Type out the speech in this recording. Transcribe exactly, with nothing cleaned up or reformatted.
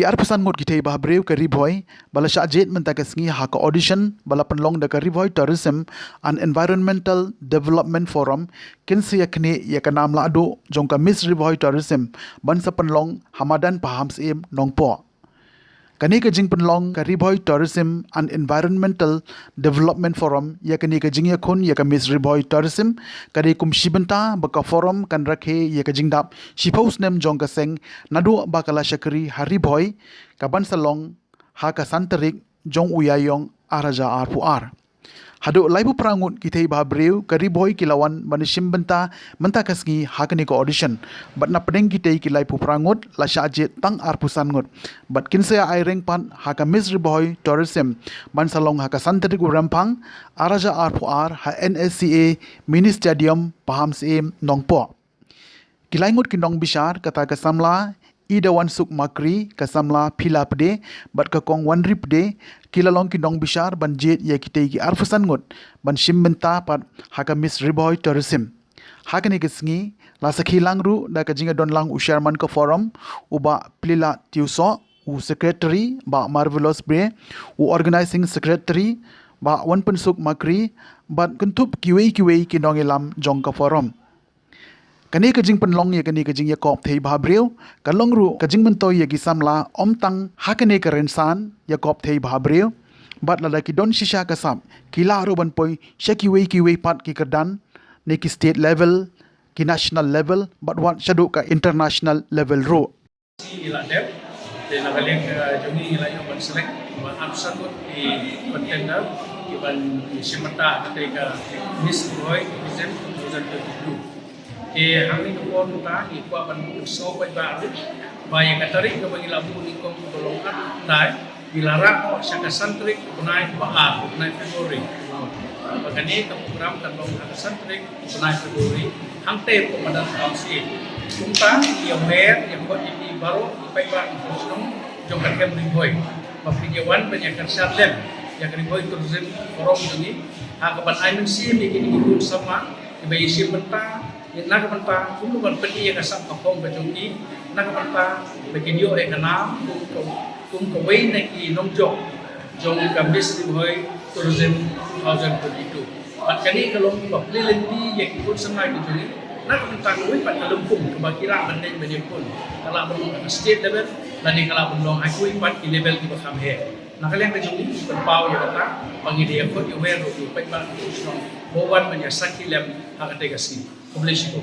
Ki arphew san ngut ki thei bhabriew ka Ri Bhoi ba la shah jied mynta ka sngi ha ka audition ba la pynlong da ka Ri Bhoi Tourism and Environmental Development Forum kin sa ïaknieh ïa ka nam lahduh jong ka Miss Ri Bhoi Tourism ban sa pynlong ha madan Pahamsyiem, Nongpoh. Kane ka jingpynlong ka Ri Bhoi Tourism and Environmental Development Forum ïa kane ka jingïakhun ïa ka Miss Ri Bhoi Tourism ka dei kum shi bynta ba ka forum kan rakhe ïa ka jingdap shiphew snem jong ka seng naduh ba ka la shakri ha Ri Bhoi, ka ban sa long ha ka san tarik jong u Ïaïong ar hajar arphew ar. Haduh laiphew phra ngut ki thei bhabriew ka Ri Bhoi ki la wan ban shim bynta mynta ka sngi ha kane ka audition. Bad na pdeng kitei ki laiphew phra ngut la shah jied tang arphew san ngut. Bad kin sa ïa ai reng pat ha ka Miss Ri Bhoi Tourism ban sa long ha ka san tarik u Rymphang ar hajar arphew ar ha N S C A Mini Stadium, Pahamsyiem, Nongpoh. Ki lai ngut ki nongbishar kata ka samla Idawansuk Makri, ka samla Phila Pde bad ka Kong Wanri Pde ki la long ki nongbishar ban jied ïa kitei ki arphew san ngut ban shim bynta pat ha ka Miss Ri Bhoi Tourism. Ha kane ka sngi la sakhi lang ruh da ka jingïadon lang u chairman ka forum u Bah Plilat Tiewsoh, u secretary Bah Marvelous Bre, u organizing secretary Bah Wanpynsuk Makri bad kynthup kiwei kiwei ki nongïalam jong ka forum. Kane ka jingpynlong ïa kane ka jingïakop thei bhabriew ka long ruh ka jingmyntoi ïa ki samla ym tang ha kane ka rynsan ïakop thei bhabriew, bad lada ki don shisha ka sap ki lah ruh ban poi sha kiwei kiwei pat ki kyrdan ne ki state level, ki national level bad wat shaduh ka international level ruh. Ngi la dep, te na ka liang ka jong ngi ngi la ïoh ban select ba arphew san ngut ki contender ki ban shim bynta ha kata ka Miss Ri Bhoi Tourism two thousand twenty-two. Te hangne ka por mynta ngi kwah ban pynsngew paidbah ruh ba ïa ka tarik kaba ngi la buh nyngkong kaba long arphew khyndai, ngi la rah noh sha ka san tarik u bnai ba ar, u bnai February. Ba kane ka program kan long ha ka san tarik u bnai February hangtei ruh ha madan Pahamsyiem. Kumta ngi ïa wer ïa khot ïa phi baroh ki paidbah ki shnong jong ka camp Ri Bhoi ba phin ïa wan ban ïa kyrshan lem ïa ka Ri Bhoi Tourism Forum jong ngi ha kaban ai mynsiem ïa kine ki khun samla kiba ïa shim bynta na ka bynta kumno ban pyni ïa ka sap ka phong ka jong ki, na ka bynta ba kin ïoh ïa ka nam kum ka, kum kawei na ki nongjop jong ka Miss Ri Bhoi Tourism two thousand twenty-two. Bad kane ka long kaba plie lynti ïa ki khun samla ki jong ngi na ka bynta kawei pat ka lympung kaba ki lah ban leit ban ïakhun, ka lah ban long ha ka state level lane ka lah ban long ha kiwei pat ki level kiba kham heh. Na ka liang ka jong ngi ngi pynpaw ïa kata ba ngi dei ïakhot ïawer ruh ïa ki paidbah ki shnong ba wan ban ïa sakhi lem ha katei ka sngi. Khublei shibun.